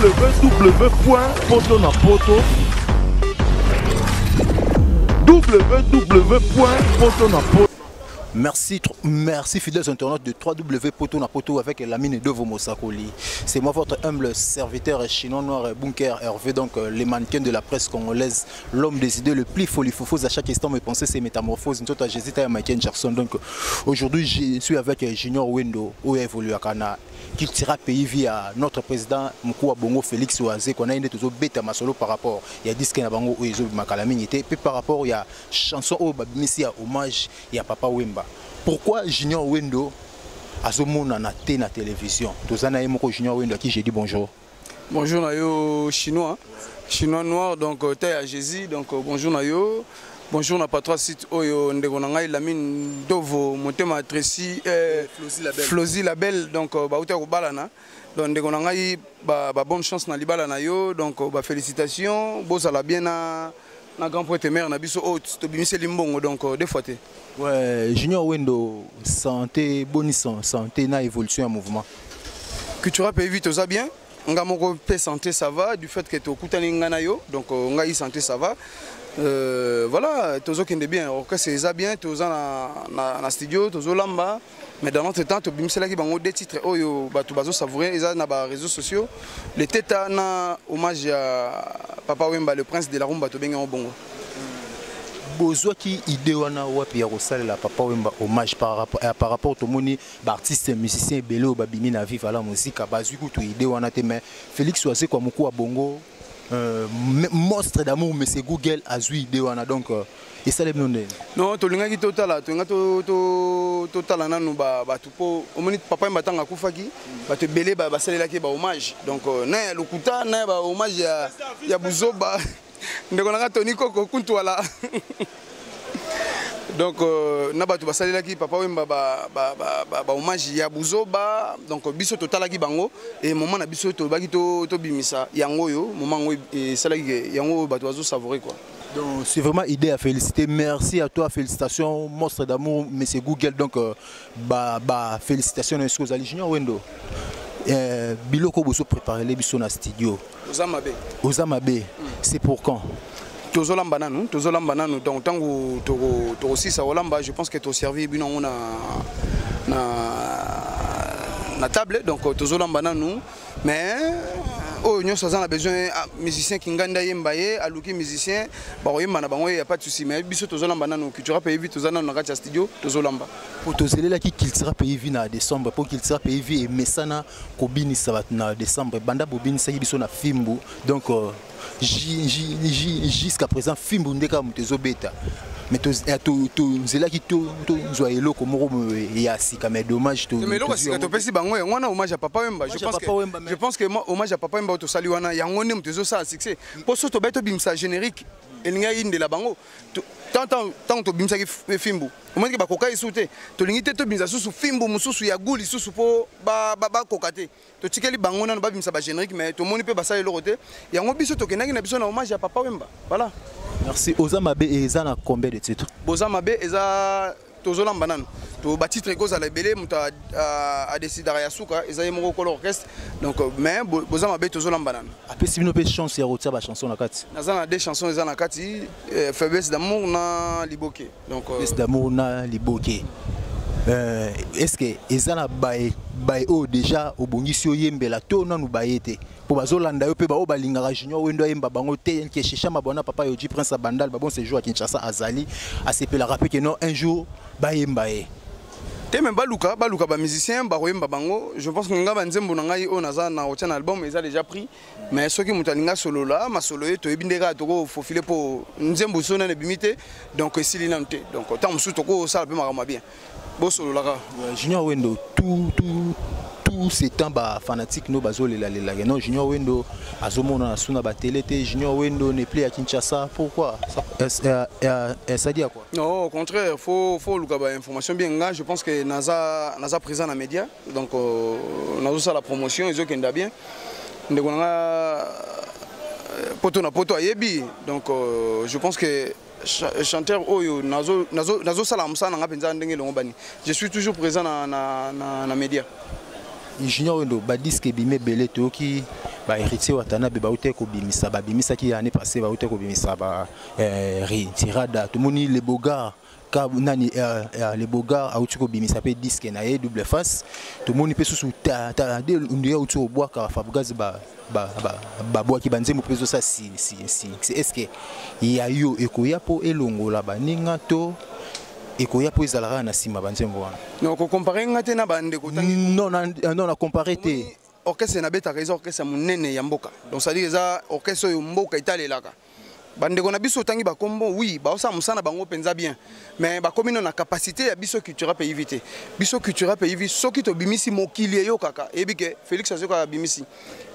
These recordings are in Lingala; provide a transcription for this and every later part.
Www.poto na poto www.poto na poto. Merci, merci fidèles internautes de 3W Poto na Poto avec Lamine Devo Mosakoli. C'est moi votre humble serviteur chinois noir Bunker Hervé, donc les mannequins de la presse congolaise, l'homme des idées le plus folifofose à chaque instant, mes pensées c'est métamorphose. Une à Jésus à Michael Jackson. Donc aujourd'hui je suis avec Junior Wendo, où évolue à Kana, Cultura Pays via notre président Mkouwa Bongo Félix Oazé, qu'on a une toujours bêta masolo par rapport. Il y a disque na bango où ils ont makalamini, puis par rapport il y a chanson au Babimisi à hommage il y a Papa Wemba. Pourquoi Junior Wendo azomona na te na télévision? Tozana ye moko Junior Wendo à qui j'ai dit bonjour. Bonjour na yo chinois, chinois noir, donc taille à Jésus, donc bonjour na yo. Bonjour na patron site oyo ndeko na ngai Lamine Dovo motema Tracy, Flozy Label. Flozy Label, donc bauta ko balana. Donc ndeko na ngai ba bonne chance na libala na yo, donc ba félicitations, bozala bien na grand prêtre mère na biso haute to bimiseli mbongo, donc deux fois te. Ouais, Junior Wendo, santé, bonne santé na évolution ya mouvement. Cultura Pays vite oza bien. Nga moko pe santé ça va du fait que to kutani nga na yo, donc ngai santé ça va. Voilà, tozo kende bien, orchestre eza bien, toza na studio, tozo lamba, mais dans notre temps to bimiselaki bango deux titres oyo bato bazo savourer eza na ba réseaux sociaux. Le teta na hommage à Papa Wemba, le prince de la rumba, to benga bongo. Bozwaki idée wana wapi ya kosalela Papa Wemba hommage par rapport to moni ba artiste musicien ebele oyo babimi na Viva la Musica, bazwi kutu idée wana te, mais Félix Wazekwa Mokua Bongo, monstre d'amour, mais c'est Google azwi idée wana, donc esale bino ndenge? Non, tolingaki totala, tolinga totala nanu bato po omoni Papa Wemba ntango akufaki, bato ebele basalelaki ba hommage, donc na ya lokuta na ya ba hommage ya buzoba. Ndeko nanga Tony Koko Kuntwala. Donc na bato basalelaki Papa Wemba ba hommage ya buzoba, donc biso totalaki bango et moment na biso tolobaki tobimisa yango oyo, moment yango esalaki ke yango oyo bato bazo savourer quoi. Donc c'est vraiment idée à féliciter. Merci à toi, félicitations monstre d'amour monsieur Google. Donc ba félicitations na soki ozali Junior Wendo. Biloko boso préparer les biso na studio. Oza mabe. Oza mabe. C'est pour quand? Tozolamba nanu, tozolamba nanu. Donc tango toko sisa olamba, je pense que to servi bino na na na table. Donc tozolamba nanu, mais oyo nyonso aza na besoin, ah, musicien kinganda yemba ye, aluki musicien, ba koyemba na bango, y a pas de souci, mais biso tozolamba nanu. Cultura Pays Vie toza nanu na kati ya studio, tozolamba. Po tozelelaki Cultura Pays Vie na décembre, po Cultura Pays Vie emesana kobinisa bato na décembre, banda bobinisaki biso na fimbu, donc jusqu'à présent fimbu nde kaka moto ezobeta. Mais tozelaki tozwa eloko moko ya sika, mais dommage Mais eloko ya tozwi sika yango. Topesi bango yango wana hommage à Papa Wemba. Je Hommage à pense Papa que Wemba, mais je pense que moi, hommage à Papa Wemba tosali wana yango nde moto ezosala succès. Po so tobai tobimisa générique elingi ayindela bango. Tant tobimisaki fimbu, omonaki bakoka esu te, tolingi te tobimisa susu fimbu mosusu ya gu lisusu po bakoka te. Totikeli bango nano babimisa ba générique, mais tomoni mpe basala eloko te. Yango biso tokendaki na biso na hommage ya Papa Wemba. Voilà. Merci. Oza mabe eza na combien de titres? Boza mabe eza tozolamba nano. To ba titre ekozala ebele, moto a décidera ya suka, eza ye moko kolo orchestre. Donc mais boza mabe tozolamba nano. Apesi bino mpe chance ya kotia ba chanson na kati. Naza na deux chansons eza na kati, faiblesse d'amour na liboke. Donc faiblesse d'amour na liboke. Est-ce que eza na baye, baye oyo déjà obongisi oyembela to nanu baye te? Po bazolanda yo mpe baoyo balingaka Junior Wendo ayemba bango te, nke Shesha Mabona, Papa Yoji, Prince Abandal, ba bon séjour à Kinshasa, azali asepelaka mpe ke non, un jour bayemba ye. Te, mais baluka ba musicien bakoyemba bango. Je pense que nga ba nzembo na ngai oyo naza na kotia na album eza déjà pris, mais soki moto alinga solola masolo ye, toyebi nde kaka tokofofile mpo nzembo so nano ebimi te, donc esili nanu te. Donc ntango mosusu tokosala mpe makambo ya bien, bosololaka. Ouais, Junior Wendo, tout ce temps ba fanatique no bazolela lela non, Junior Wendo azomona na suna ba télé te, Junior Wendo n'est plus à Kinshasa, pourquoi ça, ça dit à quoi? Non, au contraire, faut luka ba information bien. Nga je pense que naza présent na média, donc nazo sala promotion ezokenda bien. Ndeko nanga poto na poto ayebi, donc je pense que chanteur oyo nazo sala mosala na nga mpenza ndenge elongo bani. Je suis toujours présent na média. Junior Wendo, ba disque ebimi ebele, toyoki Ba Héritier Watanabe bauti kobimisa, babimisaki année passée, bauti kobimisa ba Retirada. Tomoni le Bogar ka nani, le Bogar auti kobimisa mpe disque na ye Double Face. Tomoni mpe susu ta nde auti kobwaka Fabregas, babwaki banzembo mpe ezosala si si si. Est ce que ya yo ekoya mpo elongola baninga to ekoya mpo ezala kaka na nsima banzembo wana? Non, kocomparer nga te na bandeko. Non, non, na compare te. Orchestre nabetaka eza orchestre ya monene ya mboka, donc c'est-à-dire eza orchestre oyo mboka etalelaka. Bandeko na biso otangi bakombo, oui, baosala mosala na bango mpenza bien, mais bakomi no na capacité ya biso Cultura Pays Vie te. Biso Cultura Pays Vie, soki tobimisi, mokili eyokaka, eyebi ke Félix azokaka abimisi.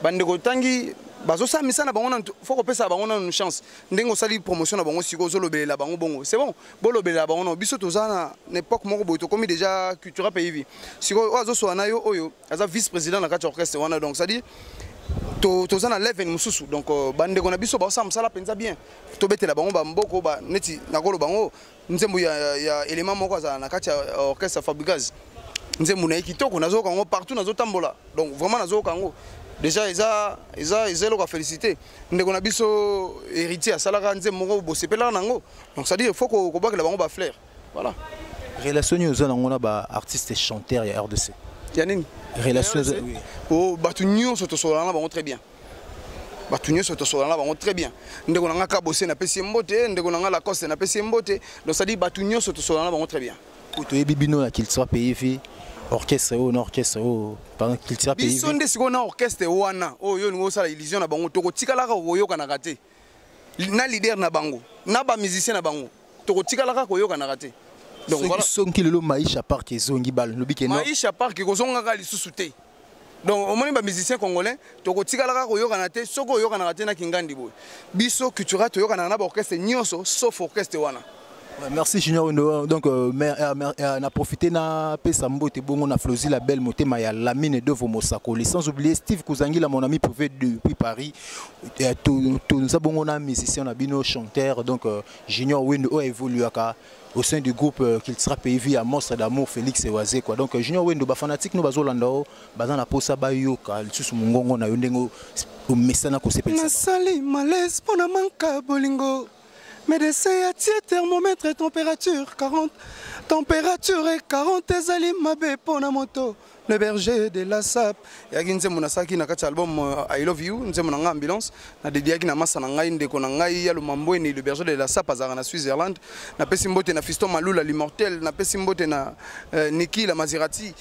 Bandeko otangi bazosala misala na bango nanu, faut kopesa bango nanu chance. Ndenge osali promotion na bango sikoyo, ozolobelela bango bongo, c'est bon, bolobelela bango. No, biso toza na époque moko boye, tokomi déjà Cultura Pays Vie. Sikoyo oyo azosola na yo, oyo aza vice président na kati ya orchestre wana, donc c'est-à-dire toza na level mosusu. Donc bandeko na biso baosala mosala mpenza bien, tobetela bango bamboko. Ba neti nakoloba bango nzembo ya élément moko azala na kati ya orchestre Fabregas, nzembo na ye kitoko, nazoyoka yango partout nazotambola. Donc vraiment nazoyoka yango déjà, eza eloko ya félicité. Ndeko na biso Héritier asalaka nzembo moko, bosepelaka nango. Donc c'est à dire faut kobwakela bango bafleurs, voilà. Relation nini oza nango na baartiste chanteur ya RDC? Ya nini? Relation. Oh, bato nyonso tosolana na bango très bien, bato nyonso tosolana na bango très bien. Ndeko na nga Kabose, napesi ye mbote. Ndeko na nga Lacoste, napesi ye mbote. Donc c'est à dire bato nyonso tosolana na bango très bien. Po toyebi bino na Cultura Pays Vie, orchestre oyo na orchestre oyo, par Cultura Pays. Biso nde sikoyo na orchestre wana oyo olingi osala illusion na bango, tokotikalaka koyokanaka te na leader na bango, na bamusicien na bango, tokotikalaka koyokanaka te. Donc voilà, soki lelo Maisha Park ezongi, balobi ke Maisha Park ekozongaka lisusu te. Donc omoni, bamusicien congolais tokotikalaka koyokana te. Soki oyokanaka te na kingandi boye, biso Cultura toyokanaka na baorchestre nyonso sauf orchestre wana. Ouais, merci Junior Wendo. Donc mais, na profité na pesa mbote bongo na Flozi la belle, motema ya Lamine Devo Mosakoli, sans oublier Steve Kuzangila, mon ami privé depuis Paris. Tout tout bongo na musicien na bino chanteur, donc Junior Wendo o évolue au sein du groupe Cultura Pays Vie à Monstre d'amour Félix Ewazé quoi. Donc Junior Wendo, ba fanatique no bazolanda o baza na posa bayoka lisusu mongongo na yo ndenge omesana kosepelisa. Nasali malaise mpona manka bolingo. Médecin atie thermomètre, température 40, température 40, ezali mabe mpona moto. Le berger de la sap eyaki nzembo nasalaki na kati ya album I Love You, nzembo na ngai Ambulance, nadediaki na masa na ngai, ndeko na ngai ya Lomambweni, le berger de la sap, azalaka na Switzerland. Napesi mbote na Fiston Malula l'immortel, napesi mbote na Niki la Maserati,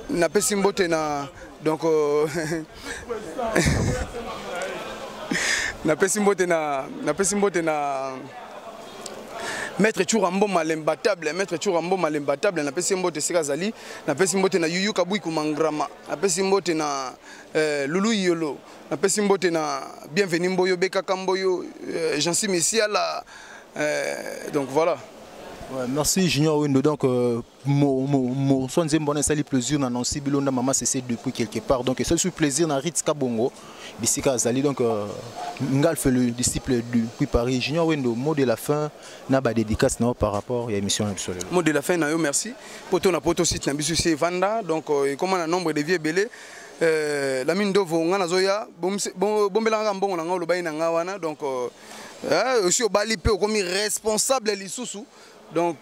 napesi mbote na donc napesi mbote na maître Tshoura Mboma l'imbattable, maître Tshoura Mboma l'imbattable, napesi mbote esika azali. Napesi mbote na Yuyu Kabwiku Mangrama, napesi mbote na Lulu Yolo, napesi mbote na Bienvenu Mboyo, Bekaka Mboyo, Jansi Misiala, donc voilà. Ouais, merci Junior Wendo. Donc, mo so nzembo wana esali plaisir na Nancy Bilonda, mama Cc depuis quelque part. Donc esali su plaisir na Ritz Kabongo bisika azali. Donc Ngalf le disciple depuis Paris. Junior Wendo, mot de la fin na ba dédicace na par rapport ya émission na biso lelo. Mot de la fin na yo, merci. Poto na poto, site na biso se vanda, donc ekoma na nombre de vues ebele. Lamine Ndovo, nga nazoya, bombelanga mbongo na nga, olobai na nga wana. Donc aussi obali mpe okomi responsable lisusu. Donc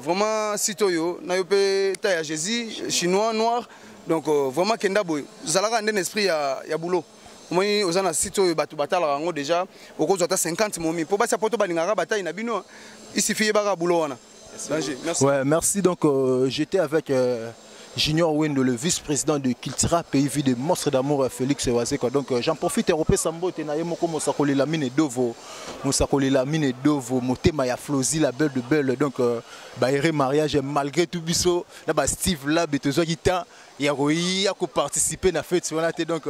vraiment site oyo na yo mpe ta ya Jésus chinois noir. Donc vraiment kenda boye, ozalaka nde na esprit ya boulot. Omoni oza na site oyo bato batalaka yango déjà, okozwa ata 50 momi mpo basi ya poto balingaka batai na bino. Isifi yebaka boulot wana. Danger. Merci. Ouais, merci. Donc, j'étais avec Junior Wendo, le vice-président de Cultura Pays Vie de Monstre d'amour Félix Wazekwa. Donc, j'en profite pour Sambo Tenaye Moko Mosakoli Lamine Dovo, Mosakoli Lamine Dovo, Motema ya Flozi la belle de belle. Donc, bah, mariage malgré tout biso, là bah Steve là, beto qui temps, il y a participer na fête wana te. Donc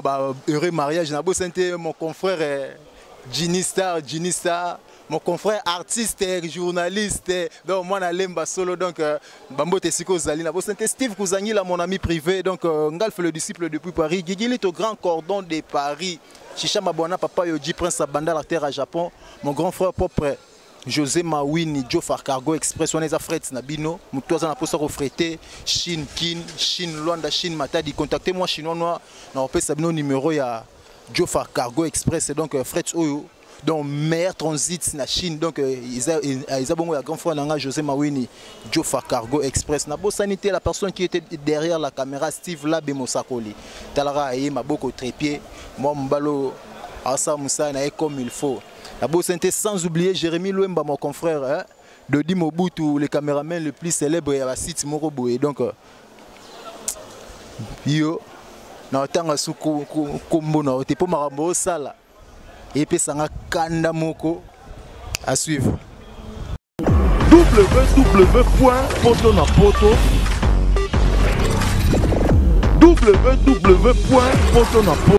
bah heureux mariage na beau mon confrère Ginny Star, Ginny Star, mon confrère artiste, journaliste, donc moi na solo, donc bambote siko zali na bosante Steve Kouzangila, mon ami privé, donc Ngalf le disciple depuis Paris, Guigui au grand cordon de Paris, Chicha Mabwana, papa Yoji Prince Abanda la terre à Japon, mon grand frère propre. José Mawini, Jofar Cargo Express, wana eza fret na bino. Mutu aza na posa ko freter Chine Kin, Chine Luanda, Chine Matadi. Contactez moi chinois noir na opesa bino numéro ya Jofar Cargo Express, donc fret oyo donc meilleur transit na Chine, donc eza bongo ya grand frère nanga José Mawini, Jofar Cargo Express. Na bosanité la personne qui était derrière la caméra, Steve Labe Mosakoli. Talara aye maboko trépied, moi mbalo asa musa na comme il faut. La bosanité sans oublier Jérémy Luemba, mon confrère, hein, Dodi Mobutu, le caméraman le plus célèbre ya site moko boye. Donc yo na tanga su kombo na te po makambo sala et puis sanga kanda moko à suivre. www.potonapoto www.potonapoto.